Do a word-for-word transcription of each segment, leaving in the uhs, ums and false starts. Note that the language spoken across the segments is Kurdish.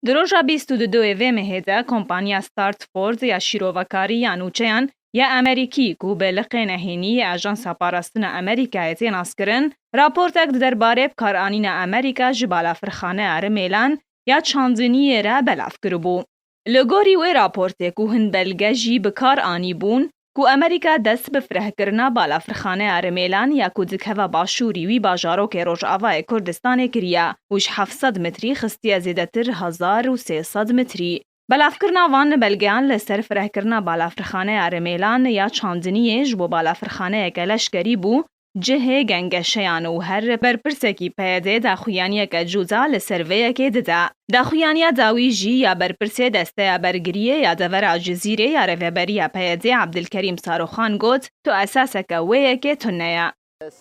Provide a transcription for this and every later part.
Di roja bîst û du ê vê mehê de kompanya Startford ya şîrovekarî ya nûçeyan ya Amerîkî ku bi liqê nehênî yê Ajansa Parastina Amerîkayê tê naskirin, raportek di derbarê bikaranîna Amerîka ji balafirxaneya Rimêlan ya çandiniyê re belav kiribû. Li gorî wê raportê ku hin belge jî bi kar anîbûn, ku Amerîka dest bi firehkirina balafirxaneya Rimêlan ya ku dikeve başûrî wî bajarokê Rojavayê Kurdistanê kiriye û ji heft sed metrî xistiye zêdetir hezar û sê sed metrî. Belavkirina van belgeyan li ser firehkirina balafirxaneya Rimêlan ya çandiniyê ji bo balafirxaneyeke leşkerî bû, cihê gengeşeyan û her berpirsekî P Y D daxuyaniyeke cuda li ser vê yekê dide. Daxuyaniya dawî jî ya berpirsê Desteya Bergiriyê ya Devera Cizîrê ya Rêveberiya P Y D Ebdilkerîm Saroxan got, tu esaseke wê yekê tune ye.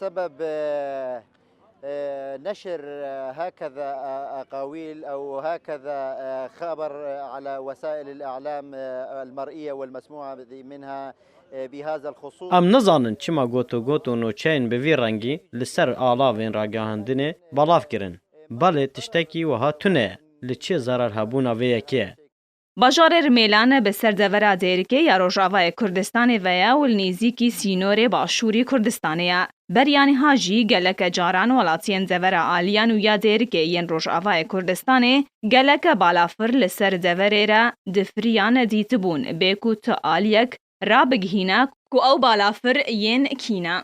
سبب، آه، آه، نشر، آه، هكذا، آه، أقاويل أو هكذا، آه، خبر، آه، على وسائل الإعلام، آه، المرئية والمسموعة منها، آه، بهذا الخصوص. Em nizanin çima gotogot û nûçeyên bi vî rengî li ser alavên ragihandinê belav kirin. Belê tiştekî wiha tune ye. Li çi zerarhebûna vê yekê ye? Bajarê Rimêlan bi ser devera Dêrikê ya Rojavayê Kurdistanê ve ye û li nêzîkî sînorê başûrî Kurdistanê ye. Beriya niha jî geleke caran welatiyên devera Aliyan û ya Dêrikê yên Rojavayê Kurdistanê geleke balafir li ser deverê re difiriyan dîtibûn, bê ku tu aliyek rabigihîne ku ew balafir yên kî ne.